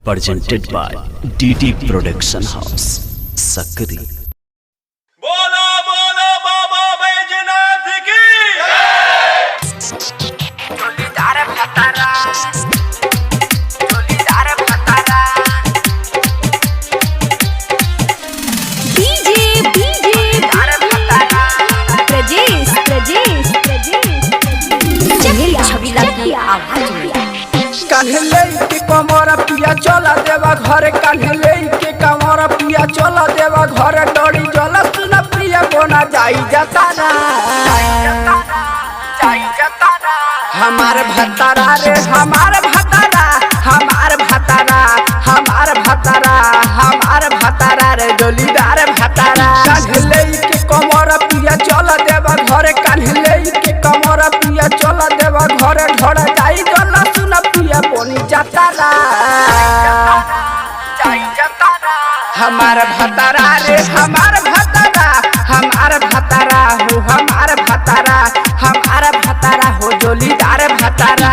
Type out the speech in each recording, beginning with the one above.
Presented by DD Production House, Sakri. बोलो बोलो बाबा बैजनाथ की। जोलीदार भतारा, जोलीदार भतारा। डीजे डीजे भतारा। प्रजेश प्रजेश प्रजेश, चकिया छबीला की चकिया। आवाज में। कान्हे लेके कमर पिया चला देवा घर, कान्हे लेके कमर पिया चला देवा घर। डोरी जला सुन प्रिया कोना जाई जतारा, हमार भतारा रे, हमार भतारा, हमार भतारा, हमार भतारा, हमार भतारा रे, जोलीदार भतारा। कान्हे लेके कमर पिया चला देवा घर, कान्हे लेके कमर पिया चला देवा घर। ढोड़ा जाई जला सुन पिया बोनी जातारा, हमार भतारा रे, हमार भतारा, हमार भतारा हो, हमार भतारा, हमार भतारा हो, जोलीदार भतारा।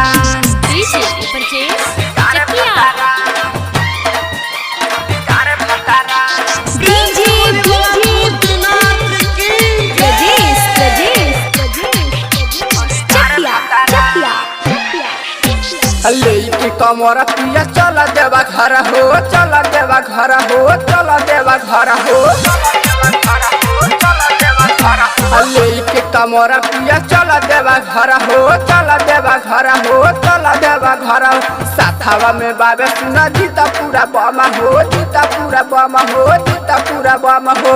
डीजे प्रजेश चकिया। डीजे डीजे प्रजेश प्रजेश प्रजेश, चकिया चकिया। लेके कमर पिया चला देवा घर हो, चला देवा घर हो, चला देवा घर हो। लेके कमर पिया चला देवा घर हो, चला देवा घर हो, चला देवा घर हो। साथावा में बाबे सुना जीता पूरा बमा हो, जीता पूरा बमा हो, जीता पूरा बमा हो।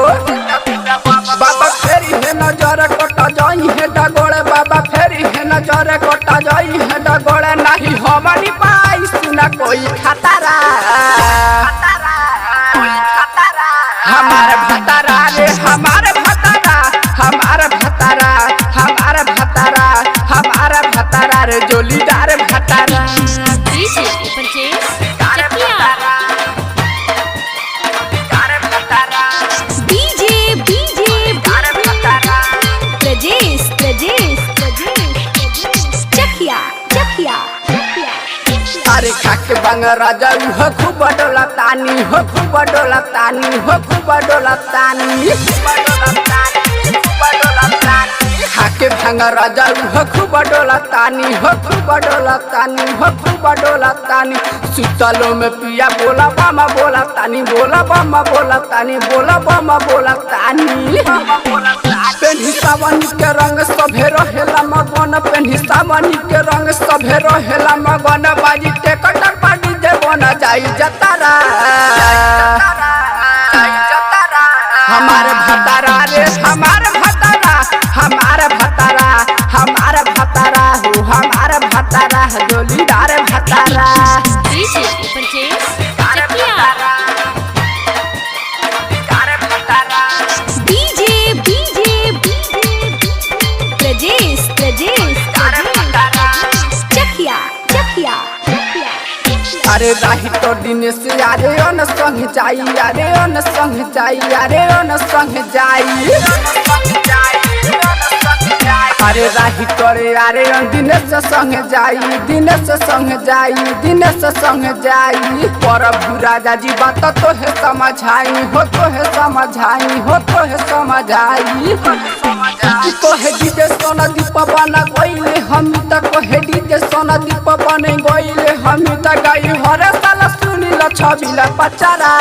बाबा फेरी है नजर कटा जाई है डगोड़े, बाबा फेरी है नजर कटा जाई है डगोड़े। नहीं हमनी पाई सुना कोई खतरा, हमार भतारा रे, हमार भतारा, हमार भतारा, हमार भतारा, हमार भतारा रे, जोलीदार भतारा। डीजे प्रजेश चकिया। डीजे डीजे प्रजेश प्रजेश प्रजेश, चकिया चकिया। अरे खाके बंग राजा हो खूब डोला तानी हो, खूब डोला तानी हो, खूब डोला तानी। खाके भंग राजा हो खूब डोला तानी हो, खूब डोला तानी हो, खूब डोला तानी। सुतलो में पिया बोला बामा बोला तानी, बोला बामा बोला तानी, बोला बामा बोला तानी। पेन्ही सावनी के रंग सभे रहेला मगन, पेन्ही सावनी के रंग सभे रहेला मगन। बाजी टेकटर पाटी जे बना जाई जतारा, हमार भतारा रे, हमार भतारा, हमार भतारा, हमार भतारा हो, हमार भतारा, जोलीदार भतारा। डीजे प्रजेश चकिया। डीजे डीजे प्रजेश प्रजेश प्रजेश, चकिया चकिया। अरे राही तो दिन से अरे अन संग जाई, अरे अन संग जाई, अरे अन संग जाई। अरे राही तोरे अरे अन दिनेश संग जाई, दिनेश संग जाई, दिनेश संग जाई। प्रभु राजा जी बात तो है समझाई हो, तो है समझाई हो, तो है समझाई। कहे डीजे सोना दीप बना गईले हम त, कहे डीजे सोना दीप बने गईले हम त। गाई हरे साला सुनील छबिला पचारा।